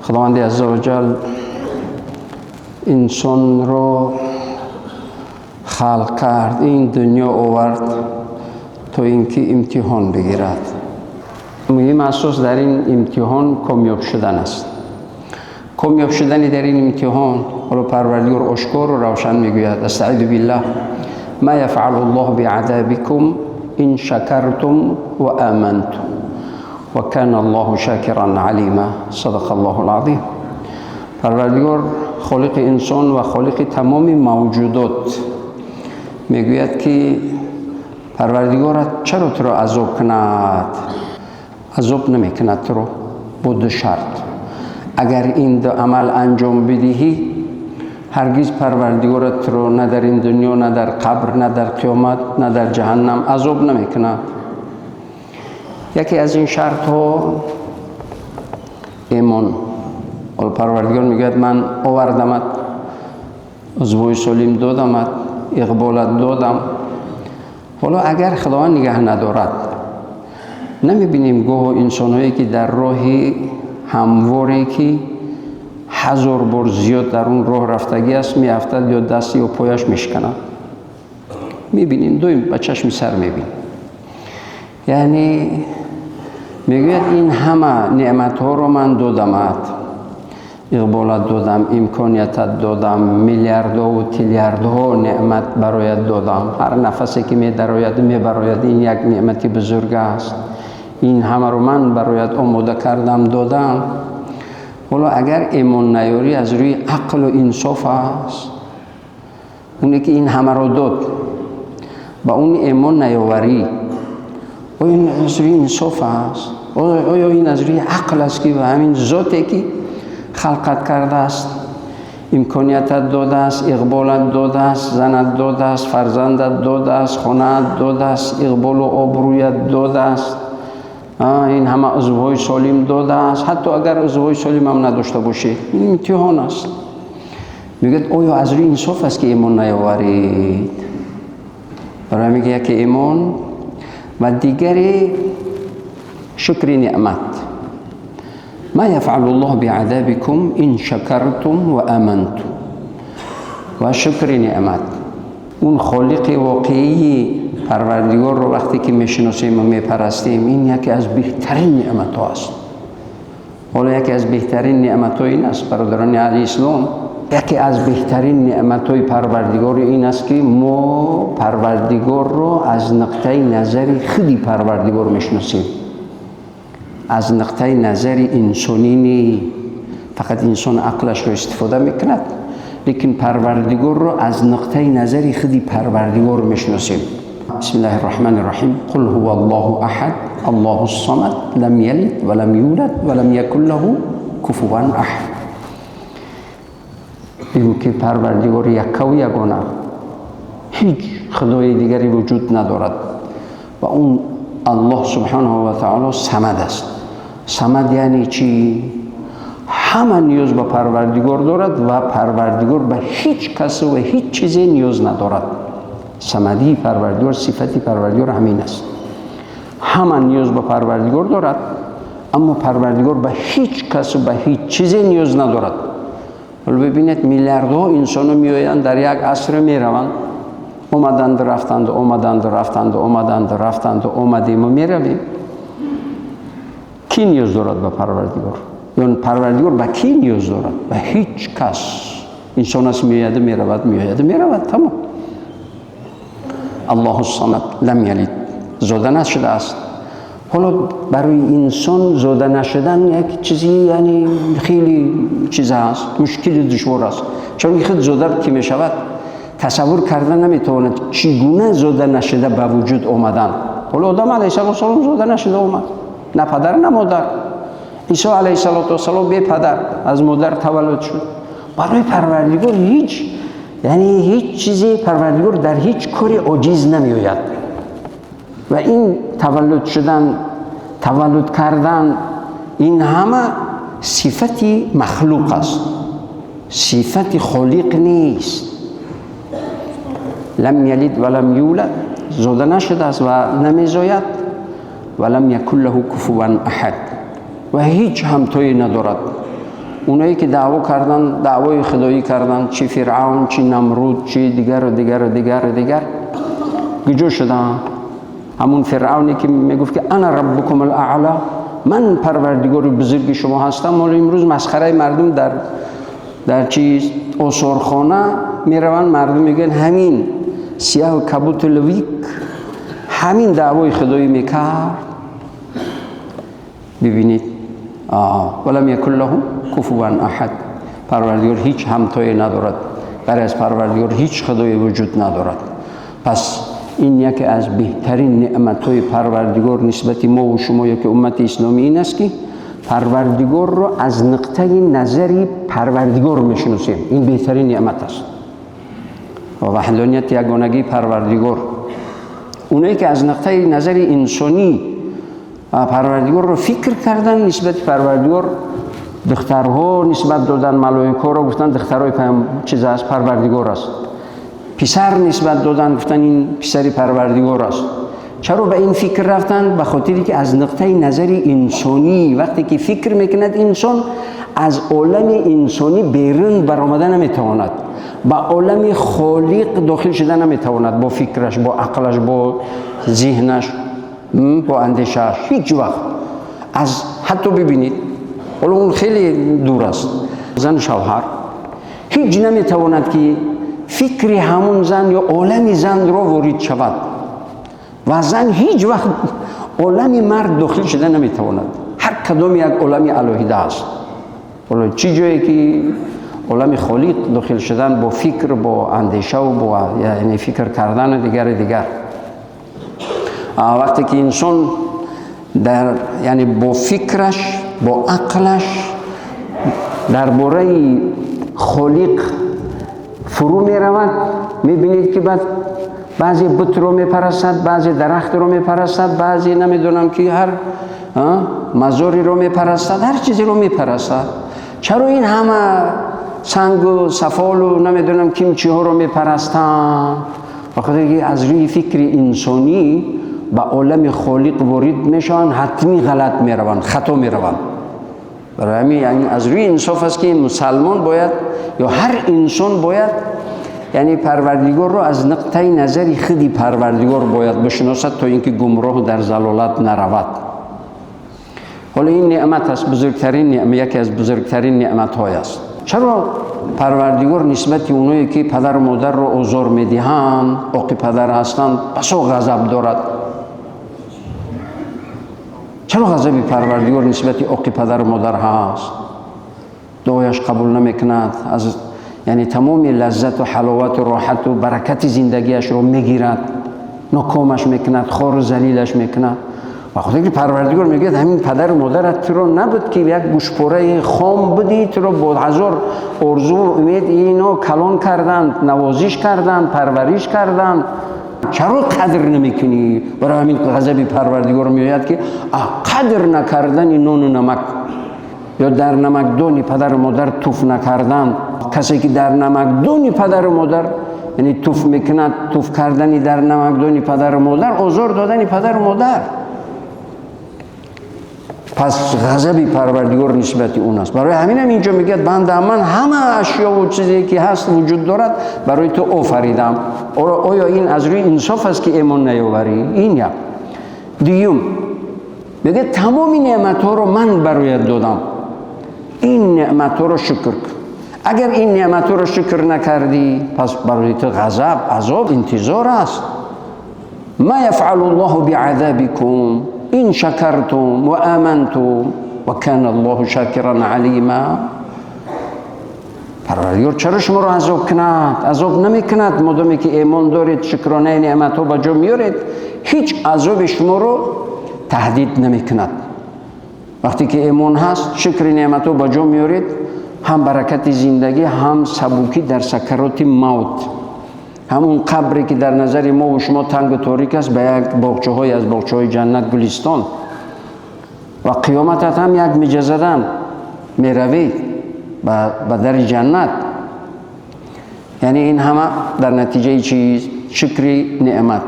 Худованди азза ва ҷал инсонро халқ кард, ин дунё овард то инки имтиҳон бигирад. Муҳим асос дар ин имтиҳон комёб шудан аст. Комёб шудани дар ин имтиҳон ҳоло Парвардигор ошкору равшан мегӯяд: астаъизу биллаҳ, ма яфъалу ллоҳу биазабикум ин шакартум ва амантум ва кана аллоҳу шакиран алима. Садақа аллоҳул азим. Парвардигор холиқи инсон ва холиқи тамоми мавҷудот мегӯяд, ки Парвардигорат чаро туро азоб кунад? Азоб намекунад туро бо ду шарт. Агар ин ду амал анҷом бидиҳӣ, ҳаргиз Парвардигорат туро на дар ин дунё, на дар қабр, на дар қиёмат, на дар ҷаҳаннам азоб намекунад. Яке аз ин шартҳо имон. Ҳоло Парвардигор мегӯяд: ман овардамат, узвҳои солим додамат, иқболат додам. Ҳоло агар Худованд нигаҳ надорад, намебинем гоҳо инсонҳое, ки дар роҳи ҳамворе, ки 1000 бор зиёд дар он роҳ рафтагӣ аст, меафтад, ё даст ё пояш мешиканад? Мебинем, доим ба чашми сар мебинем. Яъне мегӯяд: ин ҳама неъматҳоро ман додамат, иқболат додам, имкониятат додам, миллиардҳову тиллиардҳо неъмат бароят додам. Ҳар нафасе ки медарояду мебарояд, ин як неъмати бузург аст. Ин ҳамаро ман бароят омода кардам, додам. Ҳоло агар имон наёрӣ, аз рӯи ақлу инсоф аст, оне ки ин ҳамаро дод, ба он имон наёварӣ, оё ин аз рӯи инсоф аст? Оё ин аз рӯи ақл аст, ки ба ҳамин зоте, ки халқат кардааст, имкониятат додааст, иқболат додааст, занат додааст, фарзандат додааст, хонаат додааст, иқболу обрӯят додааст, ин ҳама узвҳои солим додааст, ҳатто агар узвҳои солим ҳам надошта бошед, ин имтиҳон аст. Мегӯяд: оё аз рӯи инсоф аст, ки имон наёваред? Барои мега яке имон ва дигаре шукри неъмат. Ма яфъалу ллоҳ биазабикум ин шакартум ва амантум ва шукри неъмат. Он холиқи воқеии Парвардигорро вақте ки мешиносем ва мепарастем, ин яке аз беҳтарин неъматҳо аст. Ҳоло яке аз беҳтарин неъматҳо ин аст, бародарони аҳли ислом, яке аз беҳтарин неъматҳои Парвардигор ин аст, ки мо Парвардигорро аз нуқтаи назари худи Парвардигор мешиносем, аз нуқтаи назари инсонӣ не. Фақат инсон ақлашро истифода мекунад, лекин Парвардигорро аз нуқтаи назари худи Парвардигор мешиносем. بسم الله الرحمن الرحيم. قل هو الله أحد، الله الصمد، لم يلد ولم يولد ولم يكن له كفوا أحد. بگو که پروردگار یکه و یگانه، هیچ خدای دیگری وجود ندارد و اون الله سبحانه و تعالی صمد است. صمد یعنی چی؟ همه نیاز به پروردگار دارد و پروردگار به هیچ کس و هیچ چیزی نیاز ندارد. صمدی پروردگار، صفتی پروردگار همین است. همه نیاز به پروردگار دارد، اما پروردگار به هیچ کس و به هیچ چیزی نیاز ندارد. حالا ببینید، میلیاردها انسان میآیند، در یک عصر میروند، اومدند، رفتند، اومدند، رفتند، اومدند، رفتند، اومدیم و میرویم. کی نیاز دارد به پروردگار؟ یا پروردگار به کی نیاز دارد؟ به هیچ کس. انسان است، میآید، میرود، میآید، میرود، تمام. الله الصمد، لم یلد، زاده نشده است. حالا برای انسان زاده نشدن یک چیزی، یعنی خیلی چیز هست، مشکل دشوار است، چون خود زاده که می شود، تصور کرده نمیتواند چگونه زاده نشده به وجود آمدن. حالا آدم علیه السلام زاده نشده آمد، نه پدر نه مادر. عیسی علیه السلام بی پدر از مادر تولد شد. برای پروردگار هیچ، یعنی هیچ چیزی، پروردگار در هیچ کاری عاجز نمیآید و این تولد شدن، تولد کردن، این همه صفت مخلوق است، صفت خالق نیست. لم یلد ولم یولد، زاده نشده است و نمیزاید. ولم یکن له کفوا احد، و هیچ همتایی ندارد. اونایی که دعوا کردن، دعوای خدایی کردن، چی فرعون، چی نمرود، چی دیگر و دیگر و دیگر و دیگر، کجا شدن؟ همون فرعونی که میگفت که انا ربکم الاعلا، من پروردگار بزرگ شما هستم، ولی امروز مسخره مردم در چیز آثارخانه میروند، مردم میگن همین سیاه و کبوت لویک همین دعوای خدایی میکرد. ببینید، ولم یکن له کفوا احد، پروردگار هیچ همتایی ندارد، غیر از پروردگار هیچ خدایی وجود ندارد. پس این یکی از بهترین نعمت‌های پروردگار نسبت ما و شما که امت اسلامی این است که پروردگار رو از نقطه نظری پروردگار میشناسیم. این بهترین نعمت است و وحدانیت یگانگی پروردگار. اونایی که از نقطه نظر انسانی پروردگار رو فکر کردن، نسبت پروردگار دخترها نسبت دادن، ملائکه رو گفتن دخترای چیز است، پروردگار است. پسر نسبت دادن، گفتن این پسر پروردگار است. چرا به این فکر رفتن؟ به خاطری که از نقطه نظر انسانی وقتی که فکر میکند انسان از عالم انسانی بیرون برآمده نمیتواند، به عالم خالق داخل شده نمیتواند، با فکرش، با عقلش، با ذهنش، با اندیشه‌اش، هیچ وقت. از حتی ببینید، حالا اون خیلی دور است، زن شوهر هیچ نمیتواند که فکر همون زن یا عالم زن رو وارد شود و زن هیچ وقت عالم مرد داخل شده نمیتواند. هر کدوم یک عالم علاهیده است. حالا چی جایی که عالم خالق داخل شدن با فکر، با اندیشه و با یعنی فکر کردن و دیگر دیگر. وقتی که انسان در یعنی با فکرش، با عقلش درباره خالق فرو می رود، می بینید که بعد بعضی بت رو می پرستد، بعضی درخت رو می پرستد، بعضی نمیدونم که هر مزاری رو می پرستد، هر چیزی رو می پرستد. چرا این همه سنگ و سفال و نمیدونم کیم چیها رو می پرستند؟ بخاطر که از روی فکر انسانی به عالم خالق وارد میشن، حتمی غلط میروند، خطا میروند. برای همین یعنی از روی انصاف است که مسلمان باید یا هر انسان باید یعنی پروردگار رو از نقطه نظر خودی پروردگار باید بشناسد تا اینکه گمراه در ضلالت نرود. حالا این نعمت است، بزرگترین نعمت، یکی از بزرگترین نعمت های است. چرا پروردگار نسبت اونایی که پدر و مادر رو آزار میدهند، عاق پدر هستند، بسا غضب دارد؟ چرا غضب پروردگار نسبت عاق پدر و مادر هست؟ دعایش قبول نمیکند، از یعنی تمام لذت و حلاوت و راحت و برکت زندگیش رو میگیرد، ناکامش میکند، خار و ذلیلش میکند. و خاطر که پروردگار میگه همین پدر و مادرت تو رو نبود که یک گوشپاره خام بودی، تو رو با هزار آرزو و امید اینو کلان کردند، نوازش کردند، پرورش کردند، چرا قدر نمیکنی؟ برای همین غضب پروردگار میآید که قدر نکردن نون و نمک یا در نمکدان پدر و مادر توف نکردن. کسی که در نمکدان پدر و مادر یعنی توف میکند، توف کردن در نمکدان پدر و مادر، آزار دادن پدر و مادر، پس غضب پروردگار نسبت اون است. برای همین هم اینجا میگه بنده من همه اشیا و چیزی که هست وجود دارد برای تو آفریدم. آیا این از روی انصاف است که ایمان نیاوری؟ این یک. دیوم میگه تمام نعمت ها رو من برایت دادم، این نعمت ها رو شکر کن. اگر این نعمت ها رو شکر نکردی پس برای تو غضب، عذاب انتظار است. ما یفعل الله بعذابکم این شکرتم و آمنتم و کان الله شاکرا علیما. پروردگار چرا شما رو عذاب کند؟ عذاب نمی کند مادامی که ایمان دارید، شکرانه نعمت ها به جا میارید، هیچ عذاب شما رو تهدید نمی کند. وقتی که ایمان هست، شکر نعمت ها به جا میارید، هم برکت زندگی، هم سبوکی در سکرات موت، همون قبری که در نظر ما و شما تنگ و تاریک است به یک باغچه های از باغچه های جنت گلستان، و قیامت هم یک مجزدن میروید به در جنت. یعنی این همه در نتیجه چیز؟ شکر نعمت.